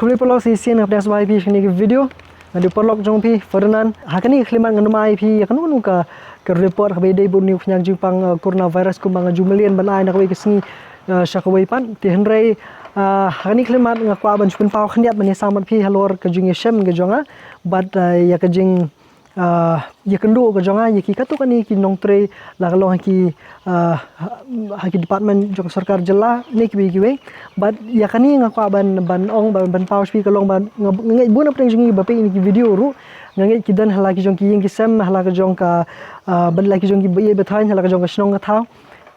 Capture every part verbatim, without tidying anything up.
Khublei paralok sa shisien nga pdiang sngewbha ïa phi sha kane ka video. Nga dei u paralok jong phi Ferdinand. Ha kane ka khyllipmat ngan ong ïa phi ïa kano kano ka, ka report kaba ïadei bad une u khñiang jingpang, uh, coronavirus kumba nga ju mlien ban ai na kawei ka sngi, uh, sha kawei pat. Te hynrei, uh, ha kane ka khyllipmat nga kwah ban shu pynpaw khyndiat ban ïasam bad phi halor ka jingïashem ka jong nga bad, uh, ïa ka jing ah, ïakynduh ka jong nga ïa ki katto katne ki nongtrei, la ka long ha ki, ah, ha ki department jong ka sorkar jylla ne kiwei kiwei. Bad ïa kane nga kwah ban, ban ong, ban, ban paw sha phi ka long ba nga, nga ngeit bun na pdeng jong ngi ba peit ïa kine ki video ruh, nga ngeit ki don ha la ki jong ki ïing ki sem, ha la ka jong ka, ah, bad la ki jong ki ba ïeit ba thaiñ, ha la ka jong ka shnong ka thaw.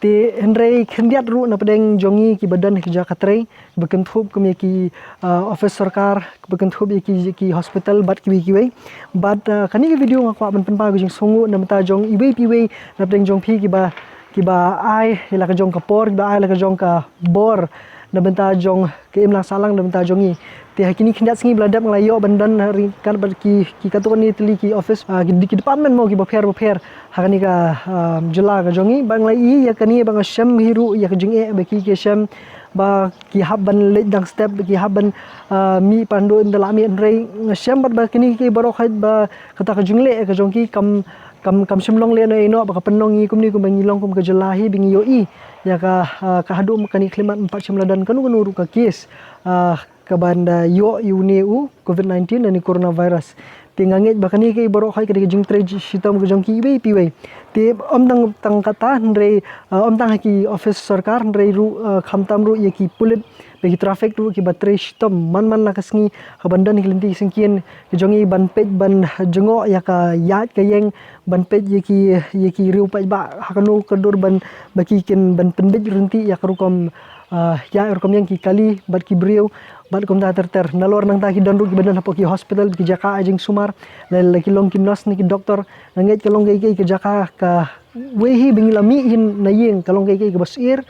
Te hynrei khyndiat ruh na pdeng jong ngi kiba don ha ki jaka trei, ba kynthup kum ïa ki, ah, office sorkar, ba kynthup ïa ki, ki hospital bad kiwei kiwei. Bad, ah, kane ka video nga kwah ban pynpaw ka jingsngewnguh na bynta jong iwei pa iwei na pdeng jong phi kiba, kiba ai ïa la ka jong ka por, kiba ai la ka jong ka bor na bynta jong ka imlang sahlang na bynta jong ngi. Te ha kine khyndiat sngi ba la dep nga la ïoh ban don ha ryngkat bad ki, ki katto katne tylli ki office, ah, ki, ki department mo kiba pher ba pher ha kane ka, ah, jylla ka jong ngi. Ba nga la ïohi ïa kane, ba nga shem hi ruh ïa ka jingeh ba ki, ki shem ba ki hap ban leit dang step, ba ki hap ban, ah, mih pan duh ynda la mih, hynrei nga shem bad ba kine ki baroh khoit ba kata ka jingleh ka jong ki kam, kam, kam shym long lehnoh ïehnoh ba ka pynlong ïa ngi kumne kumba ngi long kum ka jylla hi ba ngi ïohi ïa ka, ah, ka haduh kane ka khyllipmat ym pat shym la don kano kano ruh ka case, ah, kaban da ïoh ïa une u covid nineteen lane coronavirus. Te nga ngeit ba kane ka i baroh khoit ka dei ka jingtrei shitom ka jong ki iwei pa iwei. Te ym tang, tang kata hynrei, ah, ym tang ha ki office sorkar hynrei ruh, ah, khamtam ruh ïa ki pulit bad ki traffic ruh kiba trei shitom man man la ka sngi kaban don ha ki lynti ki syngkien ka jong ngi ban peit ban jngoh ïa ka ïaid ka ïeng, ban peit ïa ki, ïa ki riew paidbah ha kano ka dur ban, ba ki kin ban pynbeit ryntih ïa ka rukom, ah, ïa ka rukom ïeng ki kali bad ki briew bad kumta ter ter. Nalor nangta ki don ruh kiba don hapoh ki hospital, ki jaka ai jingsumar, la, la ki long ki nurse ne ki doktor. Nga ngeit ka long kaei kaei ka jaka kawei hi ba ngi la mih hi na ïing, ka long kaei kaei kaba syier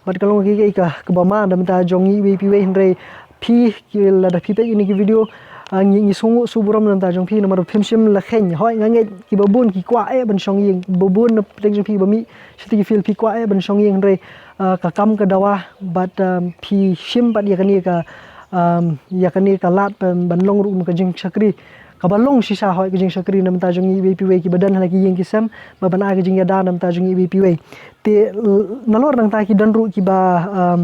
bad ka long kaei kaei ka, kaba ma na bynta jong ngi iwei pa iwei, hynrei phi ki, lada phi peit ïa kine ki video, ah, ngi, ngi sngewnguh sngewburom na bynta jong phi namar ba phim shym la kheiñ. Hooid nga ngeit kiba bun ki kwah eh ban shong ïing, ba bun na pdeng jong phi ba mih shatei ki field phi kwah eh ban shong ïing, hynrei, ah, ka kam ka dawa bad, ah, phi shim pat ïa kane ka, ah, ïa kane ka lad ban, ban long ruh kum ka jingshakri kaba long shisha, hooid ka jingshakri na bynta jong ngi iwei pa iwei kiba don ha la ki ïing ki sem, ba ban ai ka jingïada na bynta jong ngi iwei pa iwei. Te, l-, nalor nangta ki don ruh kiba, ah,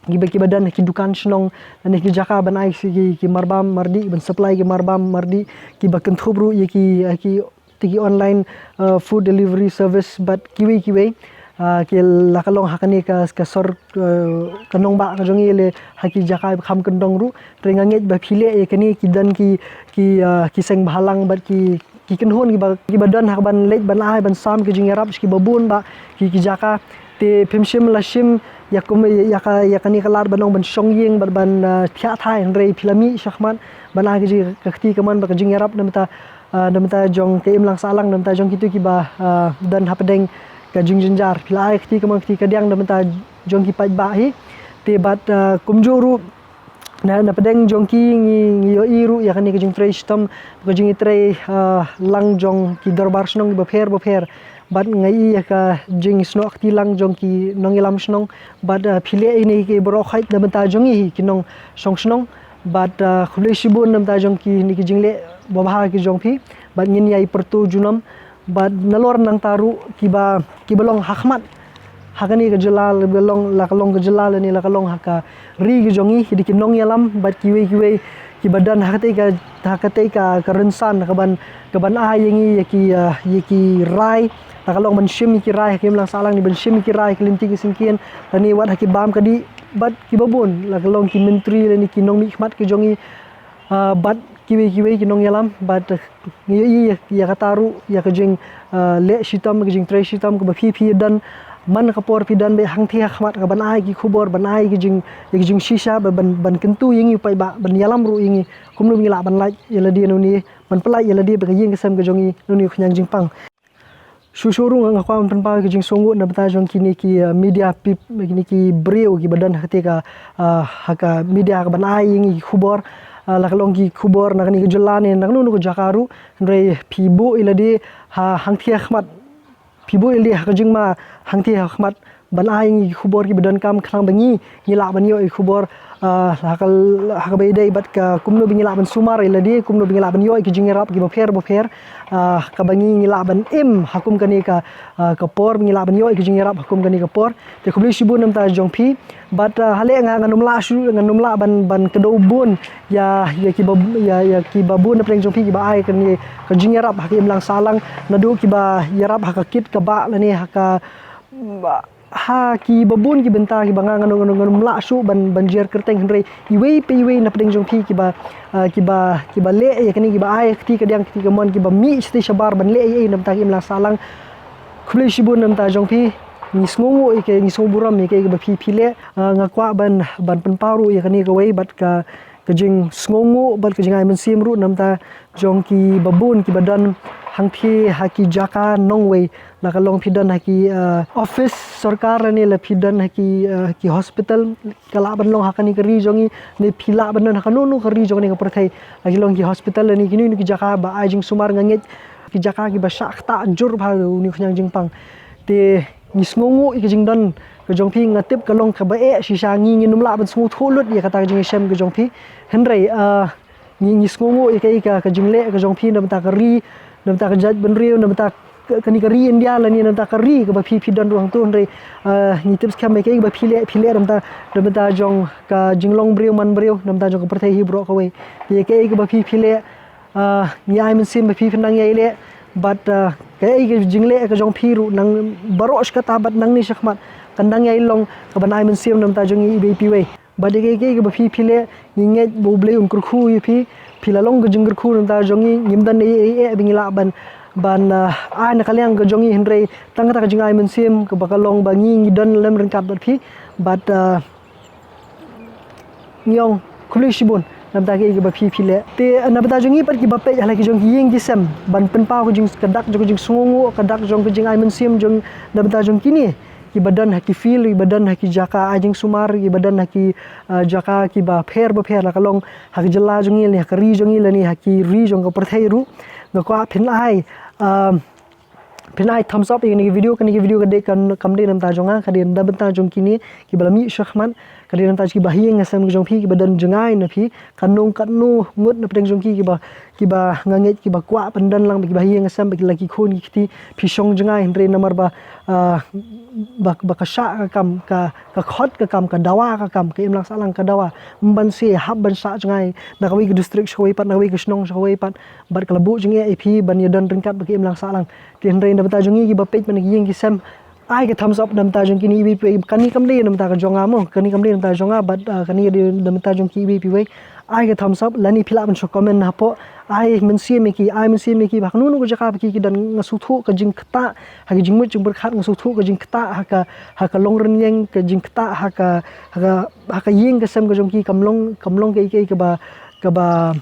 kiba, kiba don ha ki dukan shnong lane ki jaka ban ai ki, ki marbam mardih, ban supply ki marbam mardih, kiba kynthup ruh ïa ki, ïa ki, te ki online, uh, food delivery service bad kiwei kiwei. Uh, ki la ka long ha kane ka, ka sor, uh, ka nongbah ka jong ngi lane ha ki jaka ba kham kyndong ruh. Te nga ngeit ba phi leh ïa kane ki don ki, ki, uh, ki seng bhalang bad ki, ki kynhun kiba, kiba don ha kaban leit ban ai ban sam ki jingïarap sha kiba bun bha ki, ki jaka. Te phim shym la shim ïa kum ïa ka, ïa kane ka lad ban ong ban shong ïing bad ban, ah, thiah thaiñ, hynrei phi la mih shakhmat ban ai ka jing, ka kti kamon bad ka jingïarap na bynta, ah, na bynta jong ka imlang sahlang, na bynta jong kito kiba, ah, don hapdeng ka jingjynjar. Phi la ai ka kti kamon, ka kti kadiang na bynta jong ki paidbah hi. Te bad, ah, kumjuh ruh na, na pdeng jong ki ngi, ngi ïohi ruh ïa kane ka jingtrei shitom, ka jingtrei, ah, lang jong ki dorbar shnong kiba pher ba pher. Bad nga ïohi ïa ka jingsnoh kti lang jong ki nongïalam shnong. Bad, ah, phi leh ïa kine ki baroh khoit na bynta jong ngi hi ki nongshong shnong. Bad, ah, khublei shibun na bynta jong kine ki jingleh babha ki jong phi. Bad ngin ïai pyrto junom. Bad nalor nangta ruh kiba, kiba long hakhmat ha kane ka jylla, la ka long, la ka long ka jylla lane la ka long ha ka ri ka jong ngi, ki dei ki nongïalam bad kiwei kiwei kiba don ha katei ka, ha katei ka, ka rynsan kaban, kaban ai ïa ngi ïa ki, ah, ïa ki rai, la ka long ban shim ïa ki rai ha ka imlang sahlang ne ban shim ïa ki rai ha ki lynti ki syngkien lane wat ha ki bam ka dih bad kiba bun, la ka long ki myntri lane ki nongmihkhmat ki jong ngi, ah, bad kiwei kiwei ki nongïalam bad, eh, ngi ïohi ïa, ïa kata ruh ïa ka jing, ah, leh shitom, ka jingtrei shitom kaba phi, phi don man ka por phi don beit hangthie hakhmat kaban ai ki khubor, ban ai ki jing, ïa ki jingshisha, ban, ban, ban kyntu ïa ngi paidbah, ban ïalam ruh ïa ngi kumno ngi lah ban lait ïa lade na une, ban pynlait ïa lade bad ka ïing ka sem ka jong ngi na une u khñiang jingpang. Shuh shuh ruh nga kwah ban pynpaw ïa ka jingsngewnguh na bynta jong kine ki, ah, media pip, kine ki briew kiba don ha katei ka, ah, ha ka media kaban ai ïa ngi ki khubor, ah, la ka long ki khubor na kane ka jylla ne na kano kano ka jaka ruh, hynrei phi buh ïa lade ha hangthie hakhmat, phi buh ïa lade ha ka jingma hangthie hakhmat ban ai ïa ngi ki khubor kiba donkam khnang ba ngi, ngi lah ban ïoh ïa ki khubor, Ah, ha ka, ha kaba ïadei bad ka kumno ba ngi lah ban sumar ïa lade, kumno ba ngi lah ban ïoh ïa ki jingïarap kiba pher ba pher. Ah, kaba ngi, ngi lah ban im ha kum kane ka, ah, ka por, ba ngi lah ban ïoh ïa ki jingïarap ha kum kane ka por. Te khublei shibun na bynta jong phi. Bad, ah, hale nga, ngan ym lah shu, ngan ym lah ban, ban kdew bun ïa, ïa kiba, ïa, ïa kiba bun na pdeng jong phi kiba ai kane ka jingïarap ha ka imlang sahlang, naduh kiba ïarap ha ka kit ka bah lane ha ka, ha kiba bun ki bynta kiba nga, ngan, ngan, ngan ym lah shuh ban, ban jer kyrteng, hynrei iwei pa iwei na pdeng jong phi kiba, ah, kiba, kiba leh ïa kane, kiba ai kti kadiang kti kamon, kiba mih shatei shabar ban leh ïa, ïa na bynta ka imlang sahlang. Khublei shibun na bynta jong phi. Ngi sngewnguh ïa ka, ngi sngewburom ïa ka, ïa kaba phi, phi leh. Ah, nga kwah ban, ban pynpaw ruh ïa kane kawei bad ka, ka jingsngewnguh bad ka jingai mynsiem ruh na bynta jong kiba bun kiba don hangthie ha ki jaka nongwei, la ka long phi don ha ki, ah, office sorkar lane la phi don ha ki, ah, ki hospital, ka lah ban long ha kane ka ri jong ngi, ne phi lah ban don ha kano kano ka ri jong kane ka pyrthei, la ki long ki hospital lane kino kino ki jaka ba ai jingsumar, nga ngeit ki jaka kiba shah ktah jur bha une u khñiang jingpang. Te ngi sngewnguh ïa ka jingdon ka jong phi, nga tip ka long kaba eh shisha, ngi, ngin ym lah ban sngewthuh lut ïa kata ka jingïashem ka jong phi. Hynrei, ah, ngi, ngi sngewnguh ïa ka, ïa ka, ka jingleh ka jong phi na bynta ka ri, na bynta ka jaitbynriew, na bynta ka, kane ka ri India lane na bynta ka ri kaba phi, phi don ruh hangto, hynrei, ah, ngi tip skhem ïa ka, ïa kaba phi leh, phi leh na bynta, na bynta jong ka jinglong briew man briew, na bynta jong ka pyrthei hi baroh kawei. Te ïa ka, ïa kaba phi, phi leh, ah, ngi ai mynsiem ba phi, phin nang ïai leh bad, ah, ka, ïa ka jingleh ka jong phi ruh nang baroh shi katta bad nangne shakhmat kan nang ïai long kaban ai mynsiem na bynta jong ngi iwei pa iwei. Bad ïa ka, ïa ka, ïa kaba phi, phi leh, ngi ngeit ba U Blei un kyrkhu ïa phi. Phi la long ka jingkyrkhu na bynta jong ngi, ngim don ei ei ei ba ngi lah ban, ban, ah, ai na ka liang ka jong ngi, hynrei tang kata ka jingai mynsiem kaba ka long ba ngi, ngi don lem ryngkat bad phi. Bad, ah, ngi ong khublei shibun na bynta ka, ïa kaba phi, phi leh. Te, ah, na bynta jong ngi pat kiba peit ha la ki jong ki ïing ki sem, ban pynpaw ka jing, ka dak jong ka jingsngewnguh, ka dak jong ka jingai mynsiem jong, na bynta jong kine kiba don ha ki field, kiba don ha ki jaka ai jingsumar, kiba don ha ki, ah, jaka kiba pher ba pher, la ka long ha ka jylla jong ngi lane ha ka ri jong ngi lane ha ki ri jong ka pyrthei ruh. Nga kwah phin ai, ah, phin ai thumbs up ïa kane ka video, kane ka video ka dei, kan, kam dei na bynta jong nga, ka dei na bynta jong kine kiba la mih shakhmat, ka dei na bynta jong kiba ha ïing ha sem ka jong phi, kiba don jngai na phi, katno katno ngut na pdeng jong ki kiba, kiba nga ngeit kiba kwah pyndon lang bad kiba ha ïing ha sem bad ki la ki khun ki kti, phi shong jngai, hynrei namar ba, ah, ba, ba ka shah ka kam, ka, ka khot ka kam, ka dawa ka kam, ka imlang sahlang ka dawa, ym ban shu hap ban shah jngai na kawei ka district sha kawei pat, na kawei ka shnong sha kawei pat, bad ka la buh jingeh ïa phi ban ïadon ryngkat bad ka imlang sahlang. Te hynrei na bynta jong ngi kiba peit bad na ki ïing ki sem, ai ka thumbs up na bynta jong kine iwei pa iwei. Kane kam dei na bynta ka jong nga mo, kane kam dei na bynta jong nga, bad, ah, kane ka dei na bynta jong ki iwei pa iwei. Ai ka thumbs up, lane phi lah ban shu comment hapoh. Ai mynsiem ïa ki, ai mynsiem ïa ki ba ha kano kano ka jaka ba ki, ki don, nga sngewthuh ka jingktah ha ka jingmut jingpyrkhat, nga sngewthuh ka jingktah ha ka, ha ka longrynïeng, ka jingktah ha ka, ha ka, ha ka ïing ka sem ka jong ki, kam long, kam long kaei kaei kaba, kaba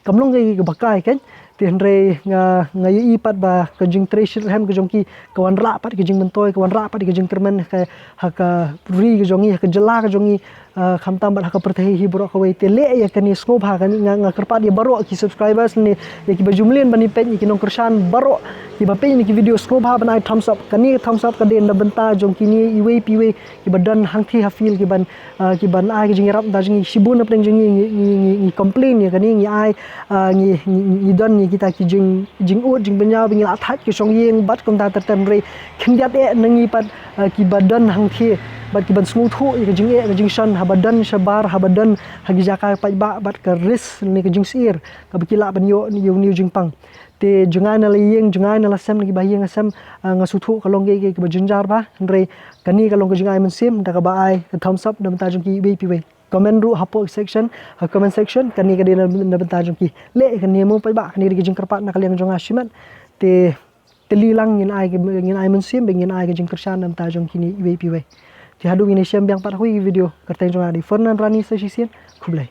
kam long kaei kaba kai, kan. Te hynrei nga, nga ïohi pat ba ka jingtrei shitrhem ka jong ki ka wanrah pat ka jingmyntoi, ka wanrah pat ka jingkyrmen ha ka, ha ka ri ka jong ngi, ha ka jylla ka jong ngi, ah, khamtam bad ha ka pyrthei hi baroh kawei. Te leh ïa kane, sngewbha kane, nga, nga kyrpad ïa baroh ki subscribers ne ïa kiba ju mlien ban ïa peit, ïa ki nongkyrshan baroh kiba peit ïa ki video, sngewbha ban ai thumbs up. Kane ka thumbs up ka dei na bynta jong kine iwei pa iwei kiba don hangthie ha field, kiban, ah, kiban ai ka jingïarap na bynta jong ngi. Shibun na pdeng jong ngi ngi, ngi, ngi, ngi complain ïa kane, ngi ai, ah, ngi, ngi, ngi, ngi don ïa kita ki jing, jingud jingbynñiaw ba ngi la thait ka shongïing bad kumta ter ter, hynrei khyndiat eh na ngi pat, ah, kiba don hangthie bad kiban sngewthuh ïa ka jingeh ka jingshon haba don shabar, haba don ha ki jaka paidbah bad ka risk ne ka jingsyier kaba ki lah ban ïoh ïa une u jingpang. Te jngai na la ïing, jngai na la sem, na kiba ha ïing ha sem, ah, nga sngewthuh ka long kaei kaei kaba jynjar bha, hynrei kane ka long ka jingai mynsiem da kaba ai ka thumbs up na bynta jong ki iwei pa iwei. Comment ruh hapoh section, ha comment section, kane ka dei na, na bynta jong ki. Leh kane mo paidbah, kane ka dei ka jingkyrpad na ka liang jong nga shimet. Te, te lei lang ngin ai, ngin ai mynsiem, ba ngin ai ka jingkyrshan na bynta jong kine iwei pa iwei. Te haduh ngin ïashem biang pat ha kawei ka video, kyrteng jong nga dei Fernand Rani sa shisien, khublei.